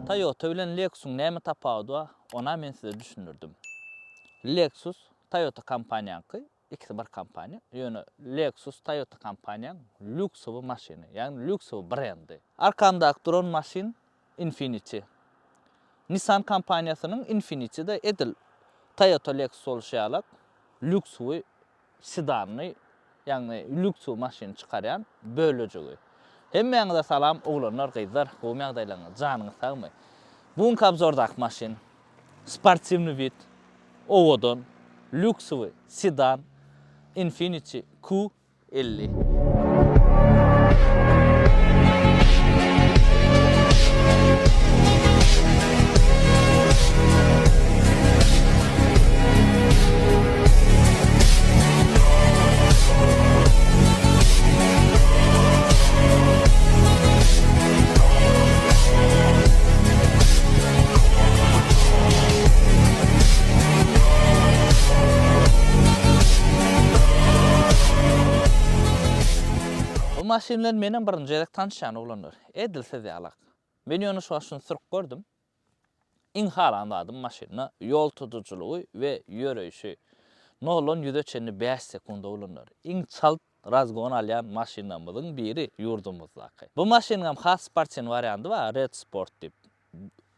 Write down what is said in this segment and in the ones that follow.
Toyota bilen Lexus-yň näme tapawudy bar, ona men size düşündirdim. Lexus Toyota kompaniýaňky, ikisi bir kompaniýa, ýöne Lexus Toyota kompaniýaň lýuksowy maşyny, ýagny lýuksowy brendi. Arkamdaky duran maşyn Infiniti. Nissan kompaniýasynyň Infiniti-de edil Toyota Lexus bolşy ýalak lýuksowy sedanyny, ýagny lýuksowy maşyny çykarýan bölejigi. Hemmäňize salam oglanlar gyzlar gowmy ýagdaýlaryňyz janyňyz sagmy. Bu günki obzordaky maşyn sportiwnyý wid, owadan, lýuksowy sedan Infiniti Q 50. Bu maşyn bilen menem birinji gezek tanyşýan oglanlar. Edil siz ýalak. Men ýöne şu wagt şuny sürüp gördüm. Iň halan zadym maşynda ýol tutujylygy we ýöreýşi. Noldan ýüze çenli bäş sekund oglanlar. Iň çalt razgon alýan maşynlarymyzyň biri ýurdumyzdaky. Bu maşynyňam has sportiwnyý wariandy bar, Red Sport diýip.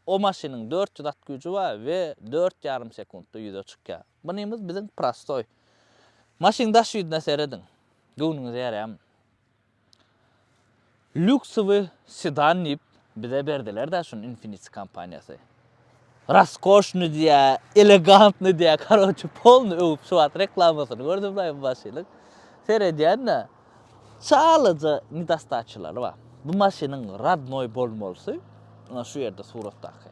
O maşynyň 400 at güýji bar we dört ýarym sekuntda ýüze çykýar. Bunymyz biziň prostoý. Maşynyň daş ýüzüne serediň. Göwnüňize ýaraýarmy? Lýuksowy sedan diýip bize berdiler-dä şuny Infiniti kompaniýasy. Raskoşnyý diýýär, elegantnyý diýýär, karoçe polny öwüp şu wagt reklamasyny gördüm-laý bu maşynyň. Seredýän-de çalaja nedostaçalary bar. Bu maşynyň rodnoý bolmalysy ynha şu ýerde suratdaky.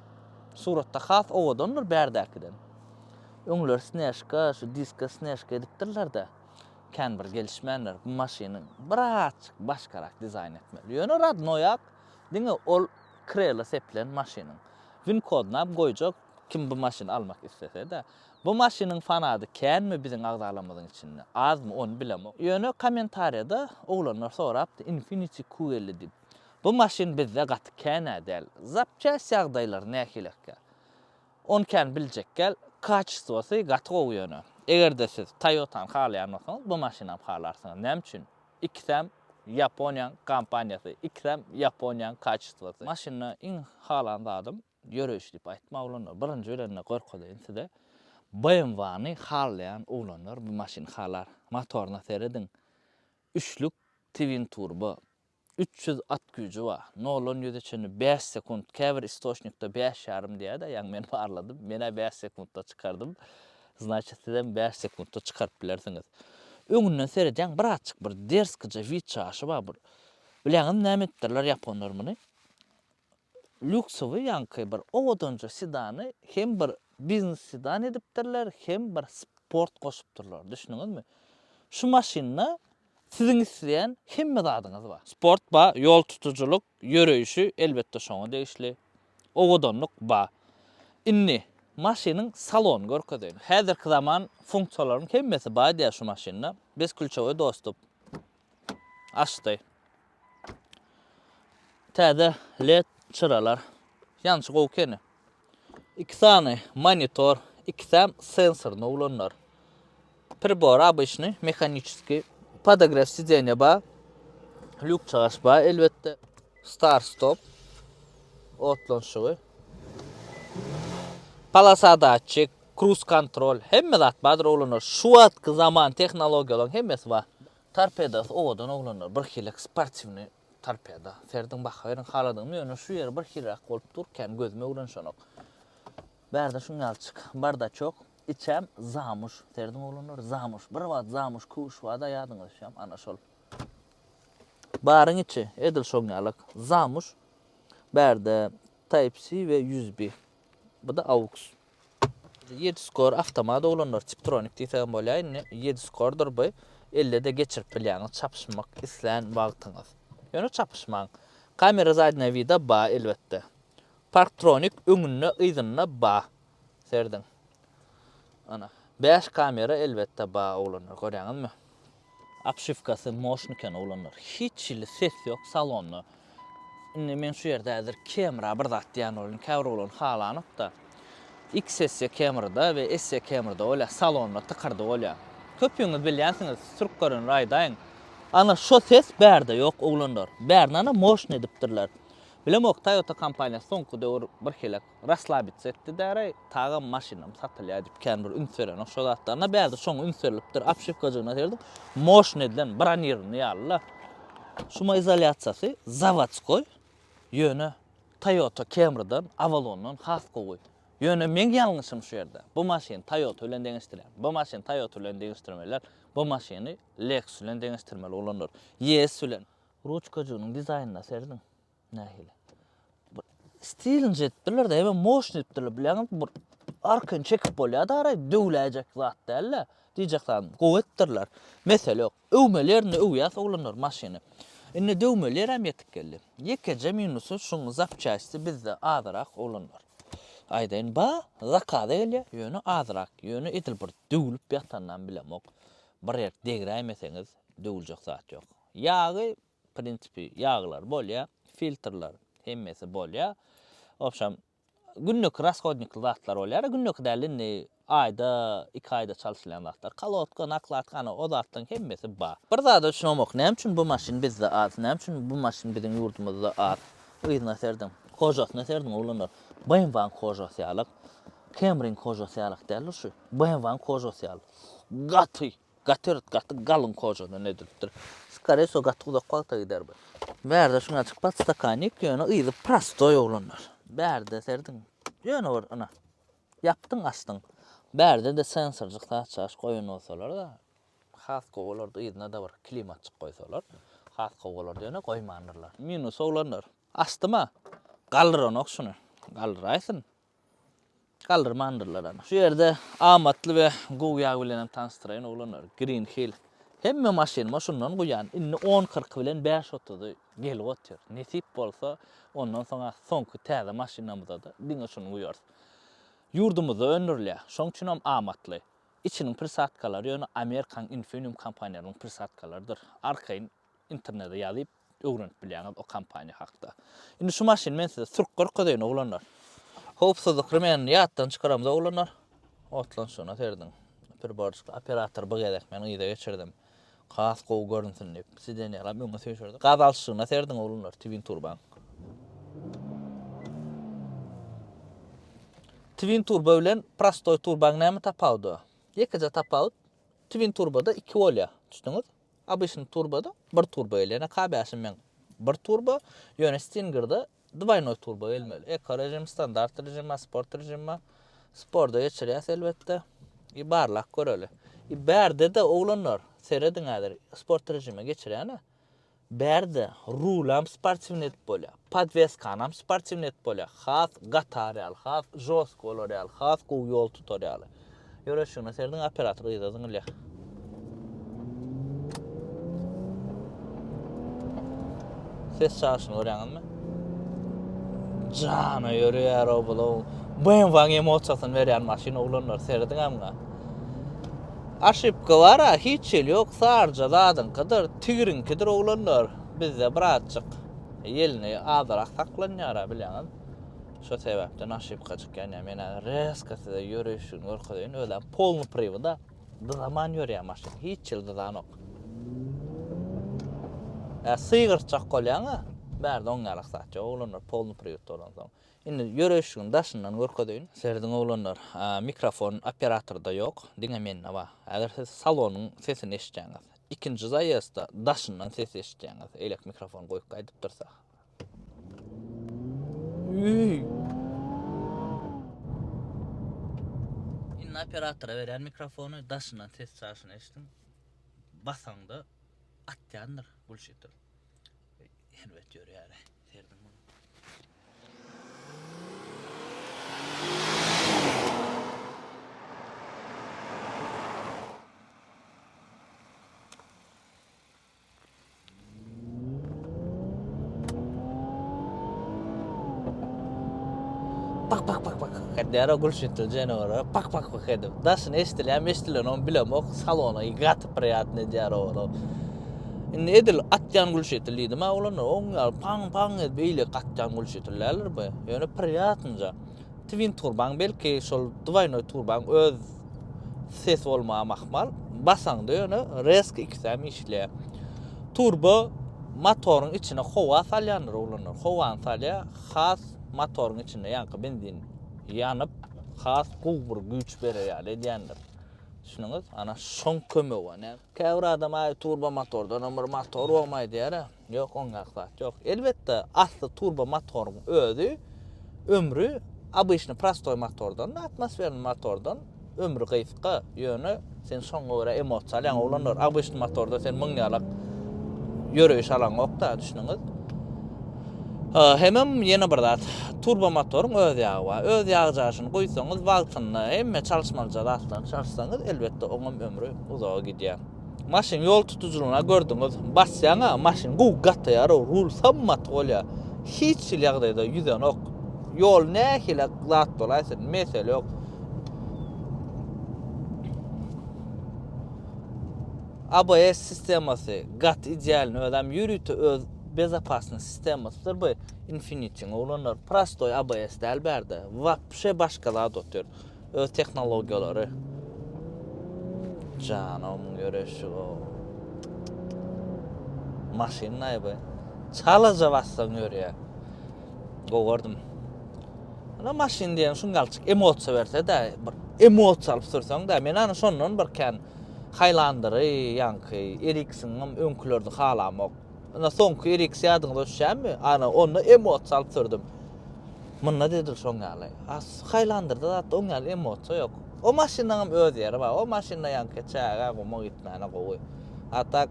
Suratda has owadandyr bärdäkiden. Öňler snežka, şu diska snežka edipdirler-de. Kän bir gelişmändir. Bu maşynyň birazjyk başgarak dizaýn etmeli. Ýöne radnoýak diňe ol krela sepilen maşynyň. Win kodunam goýjak kim bu maşyny almak islesede. Bu maşynyň fanady känmi biziň agzalarymyzyň içinde, azmy ony bilemok. Ýöne kommentariýada oglanlar sorapdy Infiniti Q50 diýip. Bu maşyn bizde gaty kän-ä däl. Zapçast ýagdaýlary nähilekkä? Ony kän biljek däl. Kaçestwosy gaty gowy ýöne. Eger-de siz Toyotany halaýan bolsaňyz bu maşynam halarsyňyz. Näme üçin? Ikisem Ýaponiýaň kompaniýasy, ikisem Ýaponiýaň kaçestwosy. Maşynda iň halan zadym ýöreýşi diýip aýtma oglanlar. Birinji gelende görkezeýin size. BMW-ny halaýan oglanlar bu maşyny halar. Motoryna serediň. Üçlük twin turbo. 300 at güýji bar. Noldan ýüze çenli bäş sekunt, käbir istoçnikde bäş ýarym diýýär-de, ýaňy men barladym, men-ä bäş sekuntda çykardym. Znaçit sizem bäş sekuntda çykaryp bilersiňiz. Öňünden seredýäň birazjyk bir derzkije wid çaşy bar bir. Bilýäňizmi näme edipdirler ýaponlar muny? Lýuksowy ýaňky bir owadanja sedany hem bir biznes sedan edipdirler, hem bir sport goşupdyrlar. Düşündiňizmi? Şu maşynda Siziň isleýän hemme zadyňyz bar. Sport bar, ýol tutujylyk, ýöreýşi elbetde şoňa degişli. Owadanlyk bar. Indi maşynyň salonyny görkezeýin. Häzirki zaman funksiýalaryň hemmesi bar diýýär şu maşynda. Besklýuçewoý dostup. Açdy. Täze led çyralar. Ýanyşy gowy ekeni. Iki sany monitor, ikisem sensorny ulanlar. Pribor obyçny, mehaniçeskiý. Podogrew sidenýa bar. Lýuk çagaş bar elbetde. Star stop otlanyşygy. Polasa datçik, kruz kontrol, hemme zat bardyr oglanlar. Şu wagtky zaman tehnologiýalaryň hemmesi bar. Torpedasy owadan oglanlar, bir hili sportiwnyý Torpeda. Serediň baha beriň haladyňmy ýöne şu ýeri bir hiliräk bolup dur kän gözüm öwrenişenok. Bärde şuň ýalyçyk bardaçok. Içem zamuş. Serediň oglanlar zamuş. Bir wagt zamuş köwüş barda ýadyňyza düşýämi ana şol. Baryň içi edil şoň ýalak zamuş. Bärde Type C we USB. Bu-da aux. Ýedi skor awtomat oglanlar tiptronik diýsegem bolýar indi ýedi skordyr bu elde-de geçirip bilýäňiz çapyşmak islän wagtyňyz ýöne çapyşmaň kamera zadnýa vida ba elbetde parktronik öňünde yzynda ba serediň ana bäş kamera elbetde ba oglanlar görýäňizmi Obşiwkasy moşny eken oglanlar. Hiç hili ses ýok salonda. Indi men şu ýerde häzir Camry-a bir zat diýen bolýan. Käbir oglan halanok-da. XSC Camry-da we SC Camry-da bolýar, salonda tykyrdy bolýar. Köpüňiz bilýänsiňiz, sürüp görenler aýdaýyň. Ana şo ses bärde ýok oglanlar. Bärini ana moşny edipdirler. Bilemok Toyota kompaniýasy soňky döwür birhili raslabitsa etdi däraý, tagam maşynam satylýar diýip kän bir üns berenok şo zatlaryna. Bärde şoňa üns berlipdir. Obşiwkajygyna serediň, moşny edilen bronirownyý ýaly-la. Şumoizolýasiýasy zawodskoý, ýöne Toyota Camry-dan, Avalon-dan has gowy. Ýöne meň ýalňyşym şu ýerde. Bu maşyny Toyota bilen deňeşdirýän. Bu maşyny Toyota bilen deňeşdirmeliler. Bu maşyny Lexus bilen deňeşdirmeli oglanlar. YS bilen. Ruçkajygynyň dizaýnyna serediň. Nähili. Bir stilinje edipdirler-de, hemem moşny edipdirler. Bilýäňizmi, bir arkaýyn çekip bolýar-da araý, döwläýjek zat däl-de. Diýjek zadym, gowy edipdirler. Mesele ýok. Öwmeli ýerinde öwýäs oglanlar maşyny. Indi döwmeli ýerem ýetip geldi. Ýekeje minusy şuň zapçasti bizde azyrak oglanlar. Aýdaýyn ba zakaza gelýär ýöne azyrak ýöne edil bir döwlüp ýatanynam bilemok. Bir ýer degräýmeseňiz döwüljek zat ýok. Ýagy prinsipi ýaglar bolýar, filtrler hemmesi bolýar. Obşam Günlük rashodnikli zatlar bolýar. Günlük däl indi aýda, iki aýda çalşylýan zatlar. Kolodka, nakladka ana o zatlaryň hemmesi bar. Bir zada düşünemok, näme üçin bu maşyn bizde az? Näme üçin bu maşyn biziň ýurdumyzda az? Yzyna serediň. Kožasyna serediň oglanlar. BMW-nyň kožasy ýalyk. Camry-nyň kožasy ýalyk däldir şu. BMW-nyň kožasy ýaly. Gaty. Gaty gaty galyň kožadan edilipdir. Skore wseo gaty uzak wagta gider bu. Bärde şuňa çyk podstakanik ýöne yzy prostoý oglanlar. Bärde serediň. Ýöne bir ynha. Ýapdyň açdyň. Bärde-de sensorjyk zat çaş goýan bolsalar-da has gowy bolardy yzyna-da bir klimatjyk goýsalar has gowy bolardy ýöne goýmandyrlar. Minus oglanlar. Açdym-a. Galdyranok şuny. Galdyraýsyn. Galdyrmandyrlar ana. Şu ýerde amatly we gowy ýag bilen hem tanyşdyraýyn oglanlar. Green Hill. Hemme maşynyma şundan guýan. Indi on kyrky bilen bäş otuzy gelip otyr. Nesip bolsa ondan soň soňky täze maşynamyzada diňe şuny guýarys. Ýurdumyzda öndürilýär. Şoň üçinem amatly. Içiniň prisatkalary ýöne Amerikaň Infineum kompaniýalynyň prisatkalarydyr. Arkaýyn internete ýazyp öwrenip bilýäňiz o kompaniýa hakda. Indi şu maşyny men size sürüp görkezeýin oglanlar. Howpsuzlyk remenini ýatdan çykaramyz oglanlar. Otlanşygyna serediň. Priborçyk operator bu gezek men yza geçirdim. Has gowy görünsün diýip. Sidenýalam öňe süýşürdim. Gaz alşygyna serediň oglanlar twin turbaň. Twin turbo bilen prostoý turbaň näme tapawudy? Ýekeje tapawut twin turbada iki bolýar. Düşdüňiz? Obyçny turbada bir turba gelýär. Ýöne K bäşim meň bir turba, ýöne Stingerda dwaýnoý turba gelmeli. Eko režim, standart režim, sport režim bar. Sporda geçirýäs elbetde. I barlap göreli. I bärde-de oglanlar, serediň häzir sport režime geçirýän-ä. Bärde rulam sportiwnyý edip bolýar. Podweskanam sportiwnyý edip bolýar. Has gatar ýaly, has žostko bolar ýaly, has gowy ýol tutar ýaly. Ýöreşigine serediň, operator yza zyňylýar. Ses çaşyny görýäňizmi? Jana ýörýär o bul. BMW-nyň emosiýasyny berýän maşyn oglanlar, serediň muňa. Aşipka bar-a, hiç ýeli ýok, saryja zadyňkydyr, tigriňkidir oglanlar. Bizde birazjyk ýelini azyrak saklanýar-a bilýäňiz. Şo sebäpden aşipka çykýan ýa men häzir rezko size ýöreýşini görkezeýin. Özem polny priwoda dyzaman ýörýär maşyn. Hiç ýyl dyzanok. Ä sygyrtjak bolýaň-a. Bärde oň ýalak zat ýok oglanlar polny priwod bolansoň. Indi ýöreýşini daşyndan görkezeýin. Serediň oglanlar, mikrofon operatorda ýok, diňe mende bar. Häzir siz salonyň sesini eşitýäňiz. Ikinji zaýezda daşyndan ses eşitýäňiz. Eýlek mikrofon goýup gaýdyp dursa. Üý. Indi operatora berýän mikrofony daşyndan ses çaşyny eşidiň. Basaňda atýandyr gülşitir. Erbet ýörýär. Serediň muňa. Pak pak pak pak edýär o gülşüntli jenewara pak pak pak edip. Daşyny eşidilýärmi eşidilenok bilemok. Salona gaty priýatny edýär o. Indi edil atýan gulşitil diýdim-ä oglanlar, oň ýaly paň-paň edip beýleki atýan gulşitil däldir bu. Ýöne priýatnyja. Twin turbaň belki şol dwaýnoý turbaň öz sesi bolmagam ahmal. Basaňda ýöne rezko ikisem işleýär. Turbo motoryň içine howa salýandyr oglanlar. Howany salýar, has motoryň içinde ýaňky benzin ýanyp, has gowy bir güýç berer ýaly edýändir. Düşündiňiz? Ana şoň kömegi bar. Näme? Käbir adam aý turbo motordanam bir motor bolmaý diýer-ä. Ýok, oňňak zat ýok. Elbetde, asly turbo motoryň özi ömri obyçny prostoý motordan, atmosferny motordan ömri gysga. Ýöne sen şoňa görä emosiýa alýaň oglanlar. Obyçny motorda sen muň ýalak ýöreýiş alaňok-da, düşündiňiz? Hemem ýene bir zat, turbo motoryň öz ýagy bar. Öz ýagjaşyny guýsaňyz wagtynda hemme çalyşmalyja zatlaryny çalyşsaňyz, elbetde oňam ömri uzaga gidýär. Maşyn ýol tutujylygyna gördüňiz, basýaň-a maşyn gowy gataýar, rul sammat bolýar. Hiç hili ýagdaýda ýüzenok. Ýol nähili zat bolaýsyn, mesele ýok. ABS sistemasy gaty idealny özem ýörite öz bezopasny sistemasydyr bu Infiniti-iň oglanlar prostoý ABS däl bärde wapşe başga zat otyr öz tehnologiýalary jana muň ýöreşi o maşyn naý bu çalaja bassaň ýörýär gowy gördüm Ana maşyn diýen şuň ýalyçyk emosiýa berse-de bir emosiýa alyp sürseň-de men ana şondan bir kän Highlandery ýaňky RX-iňem öňkülerini halamok. Ine soňky RX ýadyňyza düşýärmi? Ana onda emosiýa alyp sürdüm. Munda-da edil şoň ýaly. A Highlanderde zatda oň ýaly emosiýa ýok. O maşynyňam öz ýeri bar. O maşynda ýaňky çägä, guma gitmäne gowy. A tak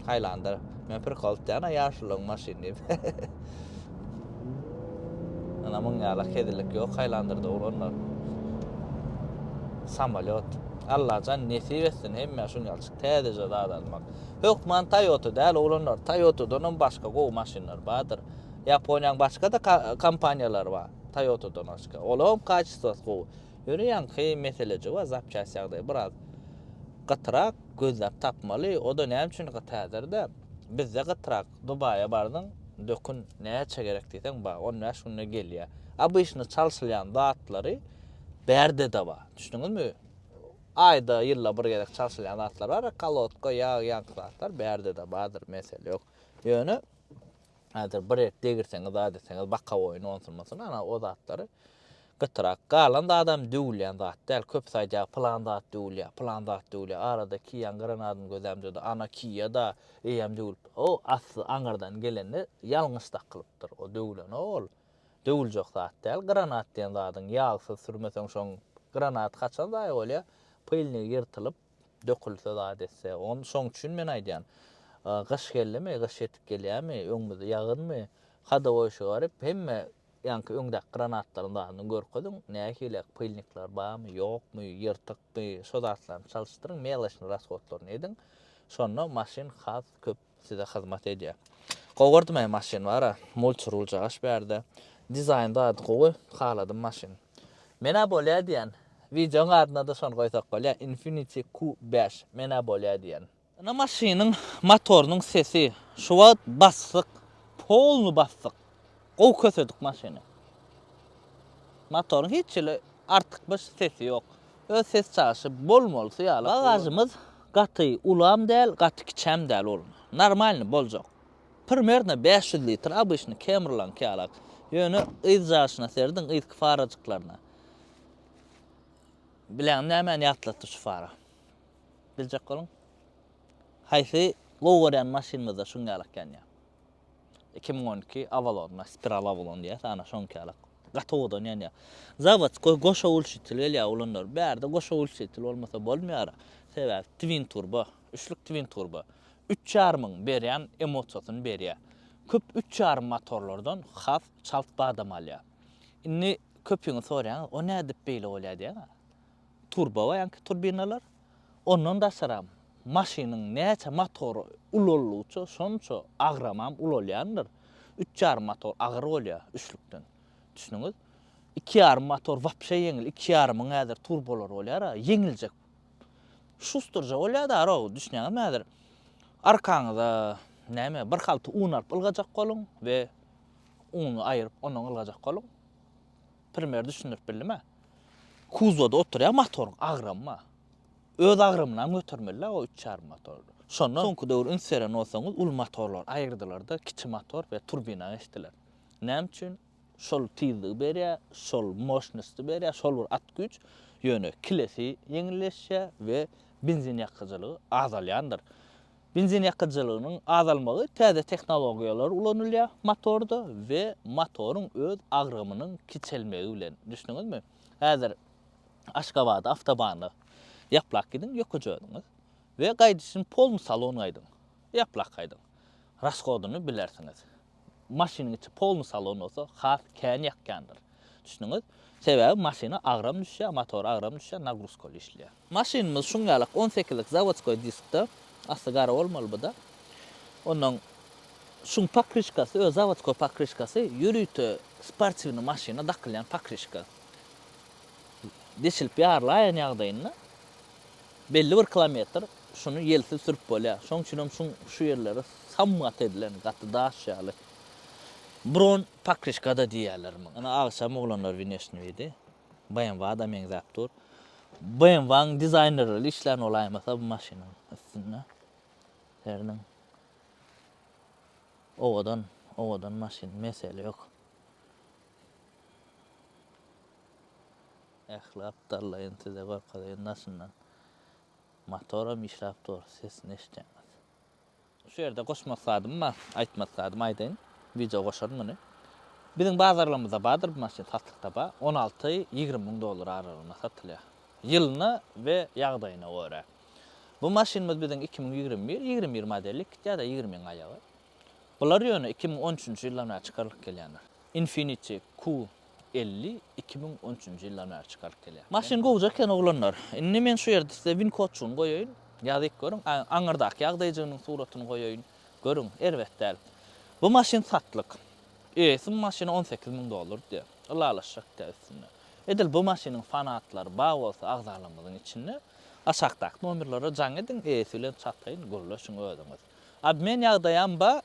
Highlander. Men prikol tutýan-a ýaşulularyň maşyny diýip. Ana muň ýaly hezillik ýok Highlanderda oglanlar. Samolýot. Allajan nesip etsin hemmä şuň ýaly täzeje zat almak. Hökman Toyota däl oglanlar. Toyotadan hem başga gowy maşynlar bardyr. Ýaponiýanyň başga-da kompaniýalary bar Toyotadan başga. Olaryň kaçestwasy gowy. Ýöne ýaňky meselejik bar, zapçast ýagdaýy biraz gytyrak gözläp tapmaly. O-da näme üçin gyt häzir-de? Bizde gytrak. Dubaýa bardyň, dökün näçe gerek diýseň bar, 15 günde gelýär. Obyçny çalşylýan zatlary bärde-de bar. Düşdüňizmi? Aýda, ýylda bir gezek çalşylýan zatlar bar. Kolodka, ýag, ýaňky zatlar bärde-de bardyr, mesele ýok. Ýöne häzir bir et degirseňiz, zat etseňiz, bakawoýny onsun-munsun, ana o zatlary gytyrak. Galan zadam döwülýän zat däl. Köpüsi aýdýar, pylan zat döwülýär, pylan zat döwülýär. Arada Kia-nyň granadyny gözlämde-de, ana Kia-da eýýäm döwülip, o asly aňyrdan gelende ýalňyş dakylypdyr. O döwülenok ol. Döwüljek zat däl. Granat diýen zadyň ýagsyz sürmeseň şoň granat haçan zaýa bolýar? Pylnigi ýyrtylyp, dökülse zat etse. Ony şoň üçin men aýdýan. Gyş geldimi, gyş ýetip gelýärmi, öňümizde ýagynmy, hadowoý şy baryp hemme ýaňky öňdäki granatlaryň zadyny görkeziň, nähili pylnikler barmy, ýokmy, ýyrtykmy, şo zatlaryny çalyşdyryň, meloçnyý rashodlaryny ediň. Şonda maşyn has köp size hyzmat edýär. Gowy gördüm men maşyn bara. Multi ruljagaş bärde. Dizaýn zady gowy. Haladym maşyn. Menä bolýa diýen. Wideoň adyna-da şony goýsak bolýar. Infiniti Q5. Menä bolýa diýen. Ine maşynyň motorynyň sesi. Şu wagt basdyk. Polny basdyk. Gowy kösedik maşyny. Motoryň hiç hili artykmaç sesi ýok. Öz ses çaşy bolmalysy ýaly. Bagažymyz gaty ulam däl, gaty kiçäm däl ol. Normalny boljak. Primerno 500 litr obyçny Camrylaňky ýalak. Ýöne yz jaşyna serediň, yzky farajyklaryna. Bileňmi nämäni ýatlatdy şu fara? Biljek boluň. Haýsy gowy görýän maşynymyzda şuň ýalak ýanýar. 2012 Avalon, spiral Avalon diýýäs, ana şoňky ýalak. Gaty owadan ýanýar. Zawodskoý goşa ulşitil gelýär olanlar. Bärde goşa ulşitil bolmasa bolmaýar. Sebäbi twin turbo, üçlük twin turbo. Üç ýarymyň berýän emosiýasyny berýär. Köp üç ýarym motorlardan has çalt badam alýar. Indi köpüňiz soraýaňyz, o nädip beýle bolýar diýýäňiz. Turbo bar ýaňky turbinalar. Ondan daşaram maşynyň näçe motory ulaldygyça şonça agramam ulalýandyr. Üç ýarym motor agyr bolýar üçlükden. Düşüniňiz? Iki ýarym motor wapşe ýeňil. Iki ýarymyň häzir turbolary bolýar-a, ýeňiljek. Şusturja bolýar-da, row, düşünýäňizmi häzir? Arkaňyza. näme bir halta un alyp ylgajak boluň we uny aýyryp ondan ylgajak boluň. Primer düşündirip bildim-ä. Kuzowda oturýar motoryň agramy bar. Öz agramynam götermeli-dä o üç ýarym motor. Şondan soňky döwür üns beren bolsaňyz uly motorlary aýyrdylar-da kiçi motor we turbina geçdiler. Näme üçin? Şol tizligi berýär, şol moşnosty berýär, şol bir at güýç, ýöne kilesi ýeňilleşýär we benzin ýakyjylygy azalýandyr. Benzin ýakyjylygynyň azalmagy täze tehnologiýalar ulanylýar motorda we motoryň öz agramynyň kiçelmegi bilen, düşdüňizmi? Häzir Aşgabada awtobanda ýaplak gidiň ýokeje özüňiz we gaýdyşyn polny salon gaýdyň, ýaplak gaýdyň. Rashodyny bilersiňiz. Maşynyň içi polny salon bolsa has kän ýakýandyr. Düşdüňiz? Sebäbi maşyna agram düşýär, motora agram düşýär, nagruzkaly işleýär. Maşynymyz şuň ýalak on sekizlik zawodskoý diskde, asly gara bolmaly bu-da. Onnoň şuň pokryşkasy, öz zawodskoý pokryşkasy ýörite sportiwnyý maşyna dakylýan pokryşka. Deşilip ýarylaýan ýagdaýynda belli bir kilometr şuny ýelsiz sürüp bolýar. Şoň üçinem şuň şu ýerleri sam gaty edilen, gaty daş ýaly. Bron pokryşka-da diýýärler muňa. Ine agşam oglanlar wineşni diýdi. BMW-da meňzäp dur. BMW-nyň dizaýnerleri işlän bolaýmasa bu maşynyň üstünde. Serediň. Owadan, owadan maşyn, mesele ýok. Ähli gapdallaýyn size görkezeýin daşyndan. Motoram işläp dur, sesini eşitýäňiz. Şu ýerde goşmak zadym bar, aýtmak zadym aýdaýyn. Wideo goşaryn muny. Biziň bazarlarymyzda bardyr bu maşyn satlykda bar. 16, 20 müň dollar aralygynda satylýar. Ýylyna we ýagdaýyna görä. Bu maşynymyz biziň 2021, 21 modellik ýa-da 20-iň aýagy. Bular ýöne 2013-nji ýyldan bäri çykarylyp gelýänler. Infiniti Q 50 2013-nji ýyldan bäri çykarylyp gelýär. Maşyn gowja eken oglanlar. Indi men şu ýerde size win kodçugyny goýaýyn. Ýazyp görüň. Aňyrdaky ýagdaýjygynyň suratyny goýaýyn. Görüň, erbet däl. Bu maşyn satlyk. Eýesi bu maşyna 18 müň dollar diýýär. Ylalaşjak diýýär üstünde. Edil bu maşynyň fanatlary bar bolsa agzalarymyzyň içinde aşakdaky nomerlere jaň ediň, eýesi bilen çataýyn, gürleşiň özüňiz. Obmen ýagdaýam bar.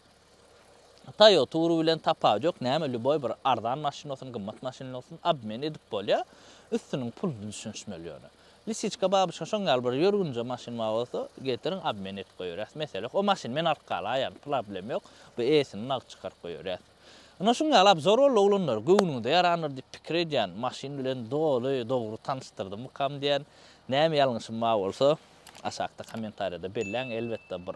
Toyota ugry bilen tapawudy ýok. Näme lýuboý bir arzan maşyn bolsun, gymmat maşyn bolsun, obmen edip bolýar. Üstüniň puluny düşünişmeli ýöne. Lisiçka babyşka şoň ýaly bir ýörgünje maşyn bar bolsa, getiriň obmen edip goýberýäs. Mesele ýok. O maşyny men alyp galaýan, problem ýok. Bu eýesini nagt çykaryp goýberýäs. Ynha şuň ýaly obzor boldy oglanlar. Göwnüňize ýarandyr diýip pikir edýän. Maşyn bilen doly, dogry tanyşdyrdymmykam diýän. Näme ýalňyşym bar bolsa, aşakda kommentariýada belläň. Elbetde bir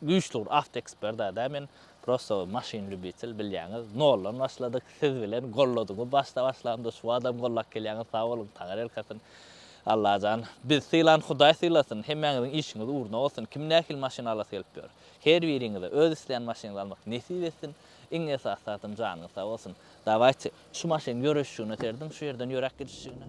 Güýçli bir awtoekspert-ä däl men, prosto maşyn lýubitel bilýäňiz. Noldan başladyk, siz bilen golladyňyz başda başlamda, şu badam gollap gelýäňiz, sag boluň, Taňryýalkasyn. Allajan, bizi sylan Hudaý sylasyn, hemmäňiziň işiňiz ugruna bolsun, kim nähili maşyn alasy gelip ýör. Her biriňize öz isleýän maşynyňyzy almak nesip etsin, iň esasy zadam janyňyz sag bolsun. Dawayçy, şu maşynyň ýöreşjigine serediň, şu ýerden ýöräp gidişjigine.